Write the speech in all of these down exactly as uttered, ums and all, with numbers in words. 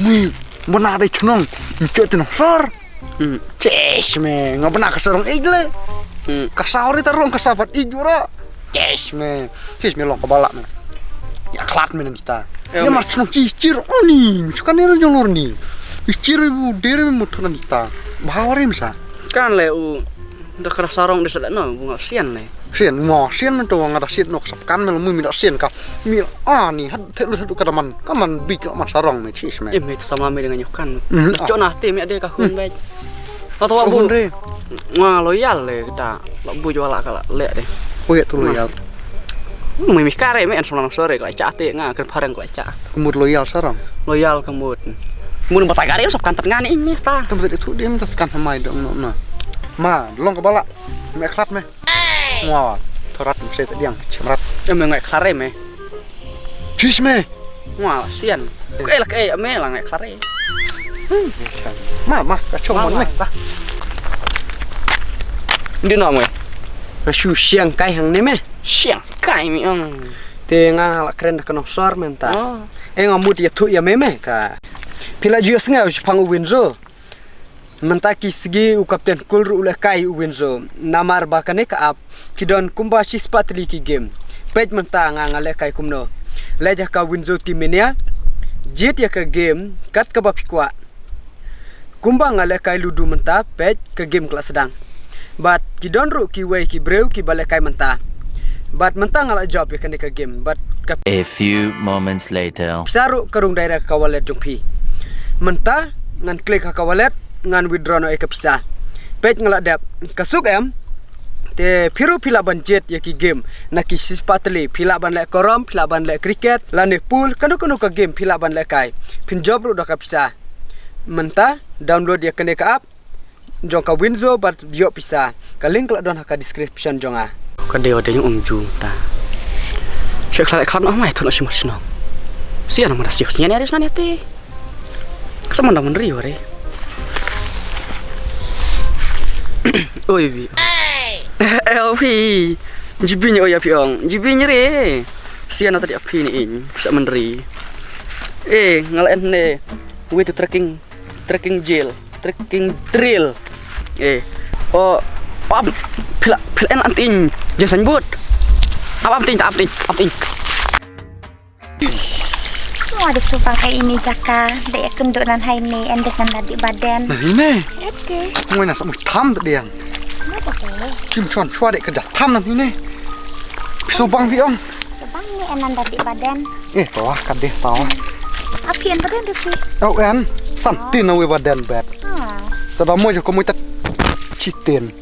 Mi, bana dei chnong. Mi chet nong sor. Hmm. Chesh me, nga bana ka sarong ij le. Hmm. Ka saw ri ta rong ka saw pat ij ura. Chesh me. Chesh me long ka bala me. Ya khlad me nan kita. Ya mar chnong chi chir oni, mi chukan ne ro jong lor ni. Chir bu dere me mut nan kita. Bahawari misa. Kan le u da kra sarong de sa no bu nga sian le. Sian ngo sian me to nga da sian nok sap kan me lo mu mi da sian ka. Mi ani had te lu had ka da man. Ka man bi ka man sarong me chesh me. Em me sama me dengan nyukan. Hmm. Chona te me de ka hun bai. Tato wa bu. Nga loyal le ta. La bu jwa la ka la le de. Ko ya tu loyal. Mui mi kare me en sona sore ko cha te nga ker pareng ko cha. Kemut loyal sarong. Loyal kemut. Mun bata kare sap kan tat ngani ini ta. Tem tu dia minta sekan hamai dong no na. Ma, long ka bala. Me khlad me. Wa, thorat me se diang chemrat. Em me ngai khlare me. Chis me. Wa, sian. Ke la ke me la ngai khlare. Ma, ma, ka chong mon me. Di no me. Ka shu siang kai hang ne me. Siang kai mi ong. Te nga la kren da ka nong sor menta. Oh. E nga mut ya thu ya me me ka. Pila ju ya snga u pang u win zo. Mynta ki sngi u Kapten Kul ruh u lehkai u Winzo. Namar ba kane ka app ki don kumba shispah tylli ki game. Peit mynta nga nga lehkai kumno. Leh ïa ka Winzo Team Mania. Jied ïa ka game kat kaba phi kwah. Kumba nga lehkai Ludo mynta, peit ka game ka la sdang. Bad ki don ruh kiwei ki briew kiba lehkai mynta. Bad mynta nga la jop ïa kane ka game. Bad ka A few moments later. Pisa ruh ka rung direct ha ka wallet jong phi. Mynta ngan click ha ka wallet, ngan withdraw noh ïa ka pisa. Peit nga la dep. Ka suk em. Te phi ruh phi lah ban jied ïa ki game. Na ki shispah tylli, phi lah ban leh carrom, phi lah ban leh cricket, lane pool, kano kano ka game phi lah ban lehkai. Phin jop ruh da ka pisa. Mynta download ïa kane ka app jong ka Winzo bad ïoh pisa. Ka link ka la don ha ka description jong nga. Ka dei wa dei ong ju ta. Che khlad khlad noh mai thon shi mar shnong. Sia na mara sia sia ne ris na ne te. Ka sa man da man ri wa re. Oi bi. Eh, oi bi. Jibi ni oi api ong. Jibi ni re. Sia na tadi api ni in. Sa man ri. Eh, ngala en ne. Way to trekking. Trekking jail, trekking trail. Eh. Oh, pam, pila, pila en anting. Jasan but. Apa anting, tak anting, anting. Wah, ada subang ai ini jaka. Dek kunduk nan hai ni, endek nan dadi badan. Nah, ini. Ete. Ngoi nasa mui tam tu dia. Ngapa tu? Cim cuan cua dek kerja tam nan ini. Subang biong. Subang ni enan dadi badan. Eh, tawah ka deh tawah. Api an badan deh pi. Oh, en. Santin awi badan bet. Ha. Tada mo jo komo tat chitin.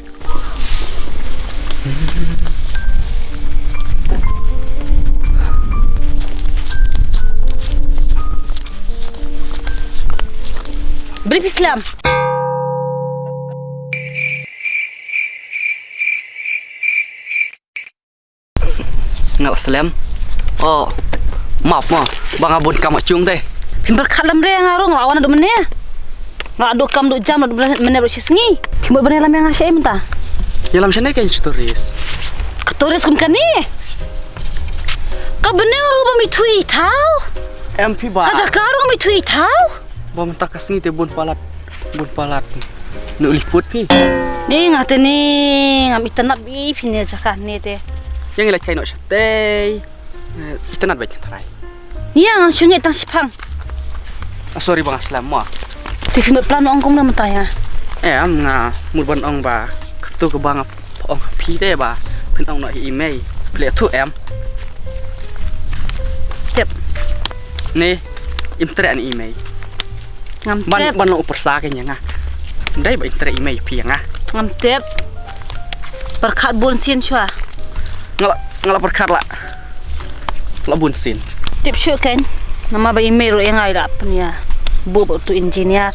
Beri pislam. Nga la slem. Oh. Map mo. Ba nga bun kam chung te. Phin ber khat lam re nga rong la wan du mene. Nga du kam du jam du mene ber shisngi. Phin ber bene lam nga shai mynta. Ya lam shane ka turis. Ka turis kum kani. Ka bene ru ba mi thui thau. Em phi ba. Ka jaka ru mi thui thau. Ba mynta ka sngi te bun palat. Bun palat. Nu liput phi. Ni nga te ni ngam itanap bi phi ne jaka ne te. Yang ila kai no shatei. Itanap ba trai. Ni nga shungi tang shipang. Ah, sorry bang aslam mo. Te phi mut plan ong kum na mynta ya. Eh, am nga mut ban ong ba. Katu ka bang ong phi te ba. Phin ong no i mei. Ple tu em. Tep. Ni im tre an i mei. Ngam tep. Ban ban lo u pyrsa ke ïa nga. Dei ba im tre i mei phi ïa nga. Ngam tep. Pyrkhat bun sien shwa. Nga la nga la pyrkhat la. La bun sien. Tip shu ken. Nama ba i mei ro ïa nga ira pyn ïa. Bu ba tu engineer.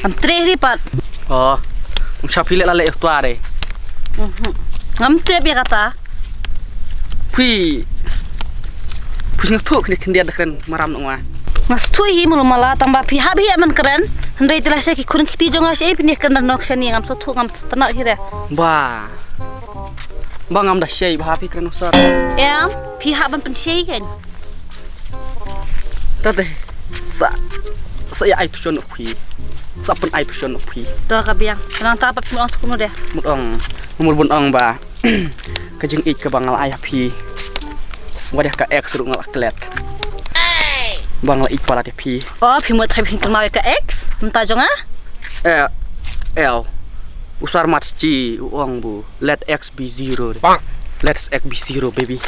Ngam tre ri pat. Oh. Ung sha phi le la le tuare. Mhm. Ngam tep ïa kata. Phi. Phi sngewthuh khyndiat khyndiat da kren maram nongwa. Nga sngewthuh hi mulu mala tang ba phi hap hi man kren. Hynrei te lashai ki khun kti jong nga shai phi ne kren da nok shani ngam sngewthuh ngam sngewtynnat hi re. Ba. Ba ngam da shai ba hap hi kren usar. Em, phi hap ban pynshai kan. Tate. Sa. Sa ïa ai tuition ïa phi. Sa pyn ai tuition ïa phi. To ka biang. Nangta pat phi mut ong skum de. Mut ong, mut bun ong ba ka jingïeit kaba nga la ai ha phi, wat ïa ka ex ruh nga la klet. Ba nga la ïeit palat ïa phi. Oh, phi mut tharai phi kynmaw ïa ka ex mynta jong nga? Eh, ew. U Sarmat Schi u ong bu, let X be zero. Let X be zero, baby.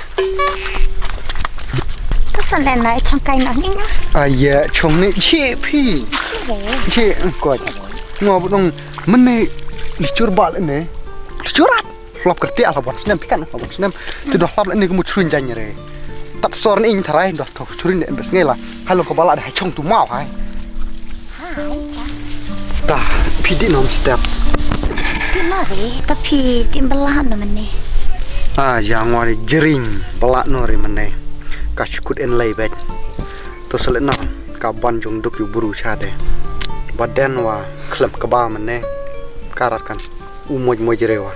Ka sa len na chong kai na ning. Aya, chong ne chi phi. Chi re. Chi, eh, ko. Ngo bu nong mene li chur ba le ne. Li chur ap. Hlop kerti ala bon snem pikan ala bon snem. Tu dah hlop le ne kemu chun jang re. Tat sor ne ing tharai dah tho chun ne bes ngela. Halo ko bala dah chong tu mau hai. Hai. Ta, phi di nom step. Ti ma re, ta phi di bala no mene. Ah, jang wa re jering bala no re mene. Ka shukut en lai bet. To selena ka ban jong duk yu buru cha de. Baden wa khlem kaba mene. Karat kan u moj moj re wa.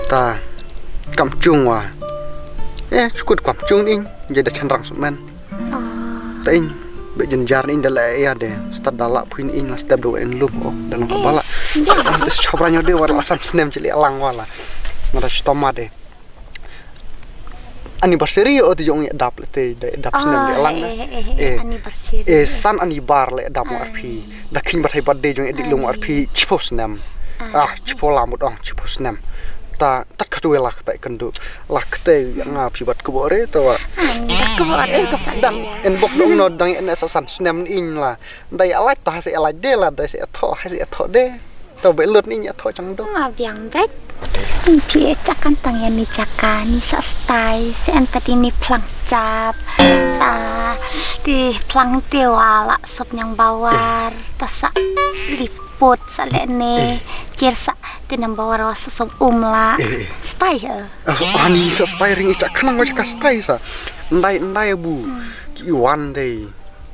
Ta kam chung wa. Eh, shukut kam chung ing. Jada chanrang sumen. Ta ing, be jynjar ing da la ïa de, stad da la phuin ing la step do en lum o, da nang bala. Te chobra nyo de war la san snem chili alang wala. Ngada stoma de. Anniversary o ti jong ïa dap le te, da dap snem de alang de. Eh, anniversary. Eh, san annibar le dap mo arphi. Da kin bat hai birthday jong ïa di lum arphi, chipo snem. Ah, chipo la mut ong, chipo snem. Ta tat ka tu la kata kan du. La kata nga phi bat kebore to wa. Anda kebore. Eh, ka sedang en bok dong no dang en sa san snem in la. Dai alai ta se alai de la dai se tho hai se tho de. To be lut ni tho chang do. Nga biang bet. Ni phi e chakan tang ya ni chaka ni sa stai se en tadi ni plang chap. Ta ti plang te wa la sop nyang bawar ta sa lip. Pot sa le ne, cher sa te number one sa som um la. Stai he. Ani sa stai ring icha khnang ma ka stai sa. Ndai ndai bu. Ki wan dei.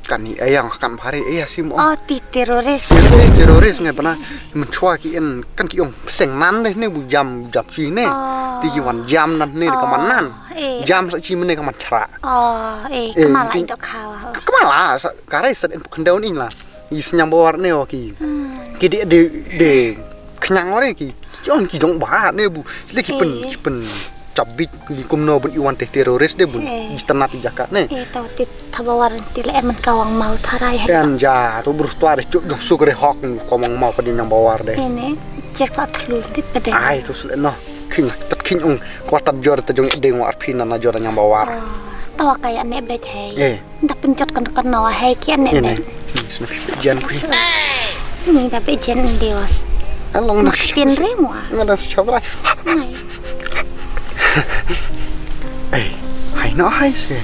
Kan ni ayang kan phari eh sim oh. Oh, ti terrorist. Terrorist ngai bana menchua ki en kan ki ong seng nan deh ne bu jam jap chi ne. Ti ki wan jam nan ne ka man nan. Jam sa chi mene ka man chra. Oh, eh, kemala i dok khawa. Kemala sa kare sa en pukendau ni la. I snyang bawar ne wa ki. Ki de de de knyang ore ki. Jon ki jong ba ne bu. Sile ki pen ki pen chabit ki kumno bun iwan te terrorist de bun. Jitanat jaka ne. Eh, tau tit thabawar ti le emen kawang mau tharai hai. Kan ja to brus tuar chuk jong suk re hok ni kawang mau padi nyang bawar de. Ene cher pa thlu tit pade. Ai to sile no. King tat king ong kwatat jor ta jong de ngwa arphi na na jor nyang bawar. Tawa kaya ne bet hai. Eh. Nda pynjot kan kan nawa hai ki ane ne. Jan phi. Ni da pe jen de was. Along na. Tin re mo. Nga da chobra. Ai. Hai no hai se.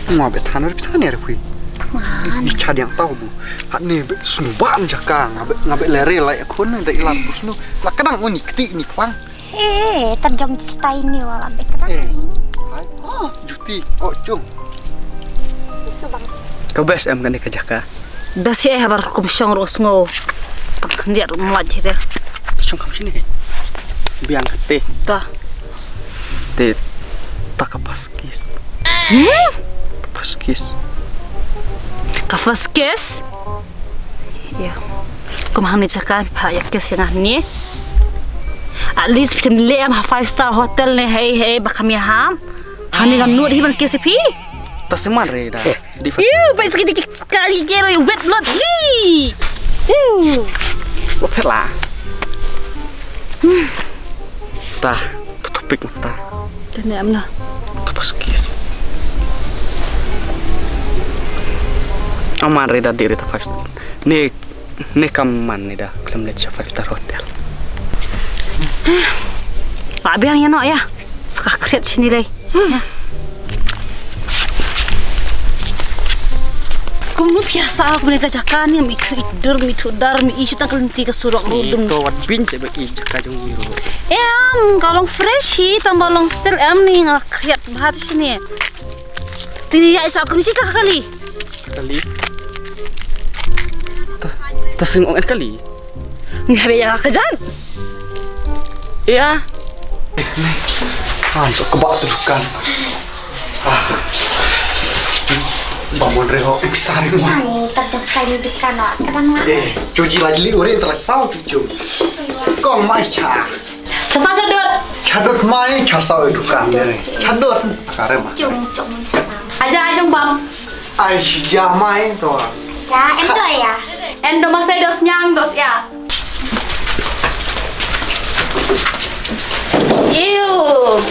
Nga be than re than re phi. Ni cha diang tau bu. Hat ne be snu ban jaka nga be nga be lere lai khun da ilat bu snu. La kadang uni kti ni plang. Eh, terjong stai ni wala bek. Eh. Hai. Oh, juti. Oh, cung. Subang. Ka best em kane ka jaka. Best eh bar kum shong ro sngo. Tak ndia ro mlaj hire. Shong kam sini. Biang kate. Ta. Te. Ta ka paskis. Hmm? Ka paskis. Ka paskis. Ya. Kum hangne jaka pha ya kes yang hangne. At least phi tem le am ha five star hotel ne hei hei ba kham ya ham. Hangne ngam nud hi ban kes phi. Ta seman re da. Di fa. Iu, ba sekali sekali kero wet lot li. Iu. Lo phela. Ta, tu topik ta. Tene amna. Tapos kis. Aman rida diri ta five star. Ne ne kam man ne da khlem leit sha five star hotel. Ba biang ïa no ïa. Sa ka khriat shini lei. Kumno phi ïa sa kumne ka jaka ni, mi thu i dur mi thu dar mi i shu tang ka lynti ka surok ru dum. Ko wat bin se ba i jaka jong i ru. Em ka long fresh hi tang ba long still em ni nga khriat bha shini. Ti ïa sa kumne shi ka kali. Kali. Ta, ta sing ong en kali. Ngi haba ïa ka jan. Ïa. Han sok kebak tu dukan. Ah. Ba mon re ho, em sari mo. Ani, tak jang stai ni dukan no. Kadang ma. Eh, cuci lagi li ore telah sau cucu. Kong mai cha. Cha sa cha dot. Cha dot mai, cha sau dukan ni re. Cha dot. Kare ma. Cung, cung sa sa. Aja, aja bam. Ai, si ja mai to. Ja, endo ya. Endo masai dos nyang dos ya. Ew.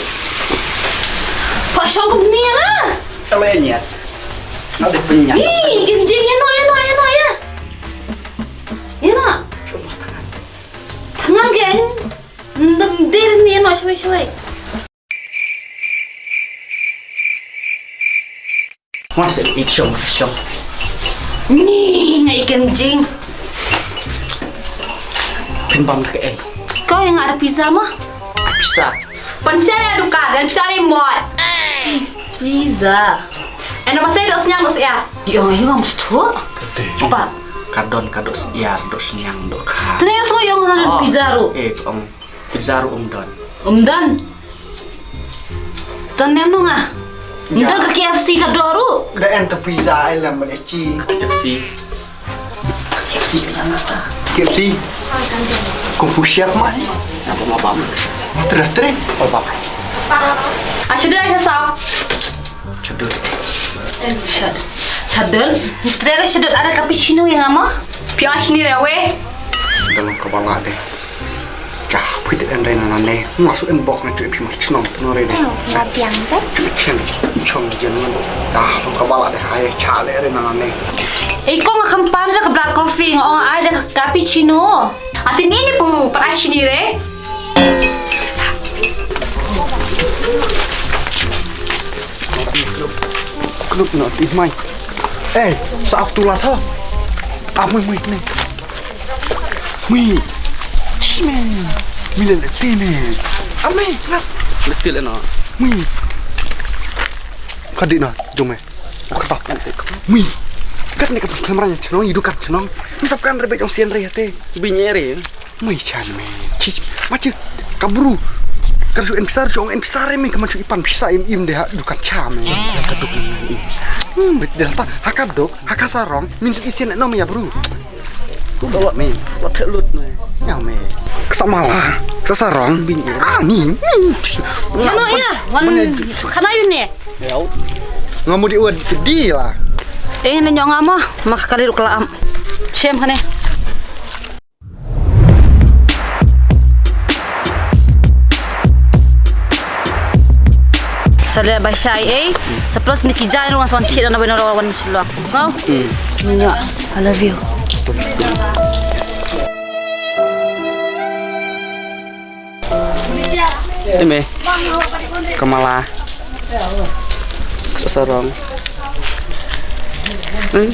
Pasang kum ni lah. Kalau yang niat. Ada penyakit. Ih, genjing ya no, ya no, ya no ya. Ya no. Tengang gen. Ndem dir ni no, shwe shwe. Wah, sa i shong, shong. Ni, ngai ikan jing. Pynbam ke eh. Kau yang ada pizza mah? Pizza. Pynbam ya duka, dan pizza ni mot. Pizza. Eno masai dos nyang dos ya. Yo, yo, mesti tu. Apa? Kadon kados iar dos nyang doka. Tengah so yang ada pizza ru. Eh, ong. Pizza ruh um don. Um don. Ton nem nunga. Don ka K F C ka doh ruh. Da en ta pizza ai lam ba chi. K F C. K F C ka nata. K F C. Kung Fu Chef mai. Apa mau bam? Terus terus. Oh bam. Asyik dah saya sap. Chadut. Chadut. Chadut. Trere chadut ada cappuccino yang ama? Pia sini rewe. Dalam kepala deh. Jah, pui dek en rena nane. Masuk inbox na cuy pima chnong tenore deh. Ayo, nggak biang deh. Cuy chen, chong jenengan. Jah, dalam kepala deh. Ayo, chale rena nane. Iko ngakam pan ada ke black coffee, ngong ada ke cappuccino. Atin ini pu, per sini re. Klub na ti mai. Eh, sa ap tu la tha. Ap mui mui ni. Mui. Chi me. Mi le le ti me. Ap me, ngap. Le ti le no. Mui. Ka di na, jong me. Kata. Mui. Kat ni ka pengkemeran chnong, idu kat chnong. Mi sap kan rebet jong sian re hate. Binyere. Mui chan me. Chis. Machi. Kabru. Kar su en pisar, su en pisar me, kaman su ipan pisar im im deh ha dukan cha me. Ka duk ni im pisar. Hmm, bet deh ta. Ha ka duk, ha ka sarong, min sik isian no me ya bru. Ku bawa me. Wa thelut me. Ya me. Ksa mala, ksa sarong. Bin. Ah, ni. Ya no ya. Wan kana yun ne. Nga mut di uwad di la. Eh, ne nyong ama, mak kali ruk la am. Shem kane. Sa leh bai shai eh. Sa plus ni ki jai ruang swan thit na bai na rawan shlok. So? Nya, I love you. Eme. Kamala. Sesorong. Hmm.